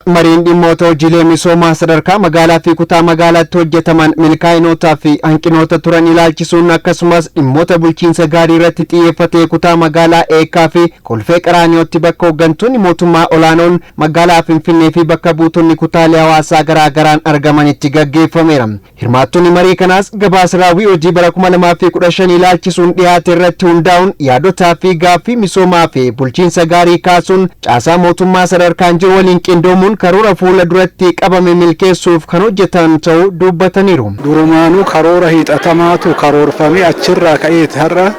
Mariin dhimmoota hojiilee misoomaa sadarkaa magaalaa fi kutaa magaalaatti hojjetaman, milkaa'inootaa fi hanqinoota turan ilaalchisuun, akkasumas dhimmoota bulchiinsa gaarii irratti xiyyeeffatee kutaa magaalaa Eekkaa fi Kolfee Qaraaniyootti bakka hooggantoonni mootummaa olaanoon magaalaa Finfinnee fi bakka buutonni kutaalee hawaasaa garaa garaan argamanitti gaggeeffameera. Hirmaattonni marii kanaas gabaasa raawwii hojii bara 2015 ilaalchisuun dhiyaate irratti hundaa'uun yaadotaa fi gaaffii misoomaa fi bulchiinsa gaarii kaasuun caasaa mootummaa sadarkaan jiru waliin qindoomuun karoora fuula duratti qabame milkeessuuf kan hojjetan ta'uu dubbataniiru. Durumaanuu karoora hiixatamaatu karoorfamee achirraa ka'eeti har'a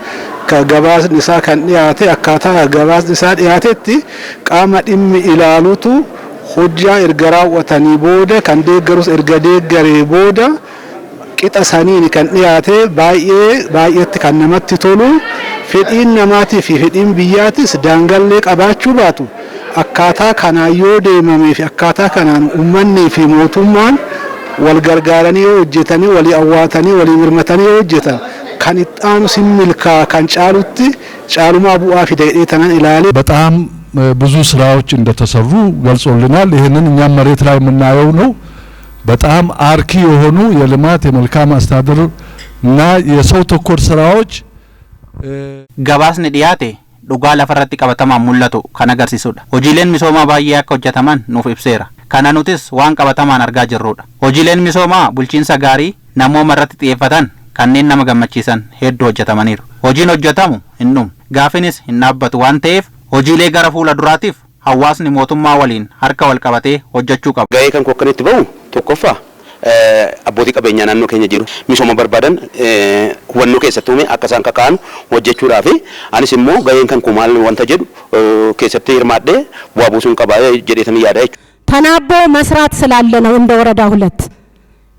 ka gabaasni isaa kan dhiyaate. Akkaataa gabaasni isaa dhiyaatetti qaama dhimmi ilaalutu hojjaa erga raawwatanii booda, kan deeggarus erga deeggaree booda, qixa saniin kan dhiyaate. Baay'ee baay'eetti kan namatti tolu, fedhiin namaatii fi fedhiin biyyaatis daangallee qabaachuu baatu, akkaataa kanaan yoo deemamee fi akkaataa kanaan ummannii fi mootummaan wal gargaaranii yoo hojjetanii, walii awwaatanii, walii mirmatanii yoo hojjetan, kan itti aanu sin milkaa, kan caalutti caalumaa bu'aa fida jedhee tanan ilaale. በጣም ብዙ ስራዎች እንደተሰሩ ገልጾልናል። ይህንን እኛም መሬት ላይ የምናየው ነው። በጣም አርኪ የሆኑ የልማት፣ የመልካም አስተዳደር እና የሰው ተኮር ስራዎች Gabaasni dhiyaate dhugaa lafarratti qabatamaan mul'atu kan agarsiisudha. Hojiileen misoomaa baay'ee akka hojjetaman nuuf ibseera. Kana nutis waan qabatamaan argaa jirrudha. Hojiileen misoomaa bulchiinsa gaarii namooma irratti xiyyeeffatan kanneen nama gammachiisan hedduu hojjetamaniiru. Hojiin hojjetamu hin dhumu. Gaafinis hin dhaabbatu waan ta'eef, hojiilee gara fuula duraatiif hawaasni mootummaa waliin harka wal qabatee hojjechuu qaba. Gahee kan koo akkanitti bahu, tokkoffaa, abbootii qabeenyaa naannoo keenya jiru misooma barbaadan hubannoo keessatti uume akka isaan kaka'an hojjechuudhaa fi anis immoo gaheen kan koo maal wanta jedhu keessatti hirmaadhee bu'aa buusuun qaba jedheetanii yaada jechuudha. ተናቦ መስራት ስላለ ነው። እንደ ወረዳ ሁለት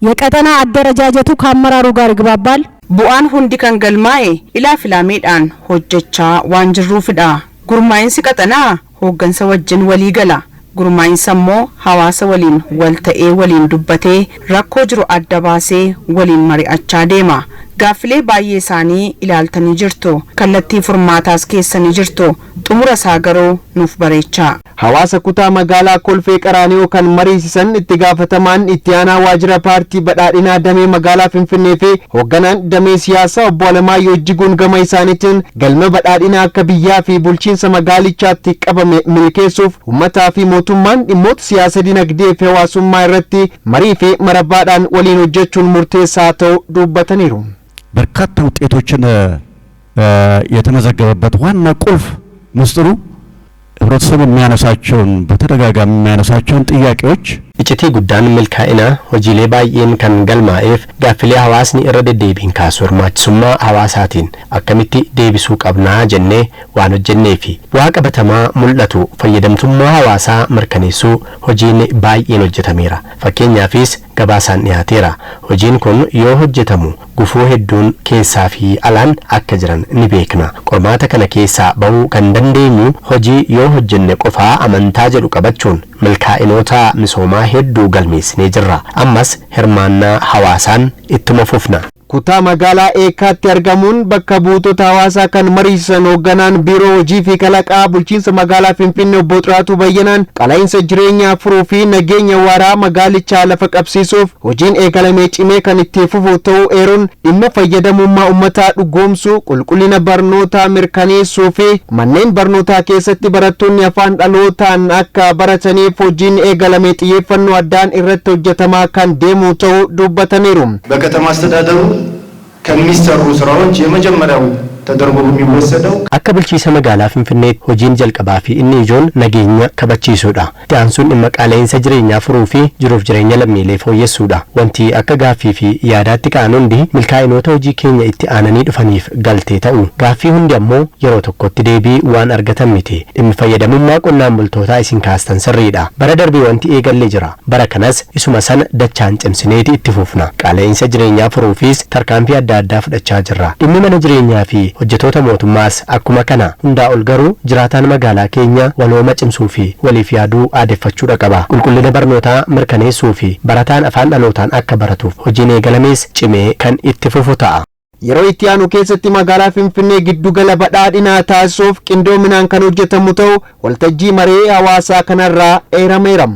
የቀጠና አደረጃጀቱ ከአመራሩ ጋር ይግባባል። Bu'aan hundi kan galmaa'e ilaa filaameedhaan hojjechaa waan jirruufidha. Gurmaa'insi qaxanaa hooggansa wajjin walii gala. Gurmaa'insa immoo hawaasa waliin wal ta'ee, waliin dubbatee, rakkoo jiru adda baasee waliin mari'achaa deema. Gaaffilee baay'ee isaanii ilaaltanii jirtu. Kallattii furmaataas keessanii jirtu. Xumura isaa garuu nuuf bareechaa. Hawaasa kutaa magaalaa Kolfee Qaraaniyoo kan mariisisan itti gaafatamaan itti aanaa waajjira paartii badhaadhinaa damee magaalaa Finfinnee fi hoogganaan damee siyaasaa obbo Alamaayyoo Ijjiguun gama isaaniitiin galma badhaadhinaa akka biyyaa fi bulchiinsa magaalichaatti qabame milkeessuuf uummataa fi mootummaan dhimmoota siyaasa, dinagdee fi hawaasummaa irratti marii fi marabbaadhaan waliin hojjechuun murteessaa ta'uu dubbataniiru. በርካታ ውጤቶችን የተመዘገበበት ዋና ቁልፍ ምስጢሩ ህብረተሰቡ የሚያነሳቸውን፣ በተደጋጋሚ የሚያነሳቸውን ጥያቄዎች Iccitii guddaan milkaa'ina hojiilee baay'een kan galmaa'eef gaaffilee hawaasni irra deddeebiin kaasu hirmaachisummaa hawaasaatiin akkamitti deebisuu qabnaa jennee waan hojjenneefi bu'aa qabatamaa mul'atu fayyadamtummaa hawaasaa mirkaneessuu hojiin baay'een hojjetameera. Fakkeenyaafis gabaasaan dhiyaateera. Hojiin kun yoo hojjetamu gufuu hedduun keessaa fi alaan akka jiran ni beekna. Qormaata kana keessaa bahuu kan dandeenyu hojii yoo hojjenne qofaa amantaa jedhu qabachuun milkaa'inoota misoomaa hedduu galmeessinee jirra. Ammas hirmaannaa hawaasaan ittuma fufna. Kutaa magaalaa Eekkaatti argamuun bakka buutota hawaasaa kan mariisisan hoogganaan biiroo hojii fi kalaqaa bulchiinsa magaalaa Finfinnee obbo Xiraatuu Bayyanaan qala'iinsa jireenyaa furuu fi nageenya waaraa magaalichaa lafa qabsiisuuf hojiin eegalamee cimee kan itti fufu ta'uu eeruun, dhimma fayyadamummaa uummataa dhugoomsuu, qulqullina barnootaa mirkaneessuu fi manneen barnootaa keessatti barattoonni afaan dhalootaan akka barataniif hojiin eegalame xiyyeeffannoo addaan irratti hojjetamaa kan deemu ta'uu dubbataniiru. በከተማ አስተዳደሩ ከሚሰሩ ስራዎች የመጀመሪያው ተደርጎ የሚወሰደው Akka bulchiinsa magaalaa Finfinneetti hojiin jalqabaa fi inni ijoon nageenya kabachiisuudha. Itti aansuun dhimma qaala'insa jireenyaa furuu fi jiruuf jireenya lammiilee fooyyessuudha. Wanti akka gaaffii fi yaadaatti ka'an hundi milkaa'inoota hojii keenya itti aananii dhufaniif galtee ta'u. Gaaffii hundi ammoo yeroo tokkotti deebii waan argatan miti. Dhimmi fayyadamummaa qonnaan bultootaa isin kaastan sirriidha. Bara darbee wanti eegallee jira. Bara kanas isuma sana dachaan cimsineeti itti fufna. Qaala'insa jireenyaa furuufis tarkaanfii adda addaa fudhachaa jirra. Dhimmi mana jireenyaa fi hojjetoota mootummaas akkuma kana. Hundaa ol garuu jiraataan magaalaa keenya walooma cimsuu fi waliif yaaduu aadeffachuudha qaba. Qulqullina barnootaa mirkaneessuu fi barataan afaan dhalootaan akka baratuuf hojiin eegalames cimee kan itti fufu ta'a. Yeroo itti aanu keessatti magaalaa Finfinnee giddugala badhaadhinaa taasisuuf qindoominaan kan hojjetamu ta'u waltajjii maree hawaasaa kanarraa eerameera.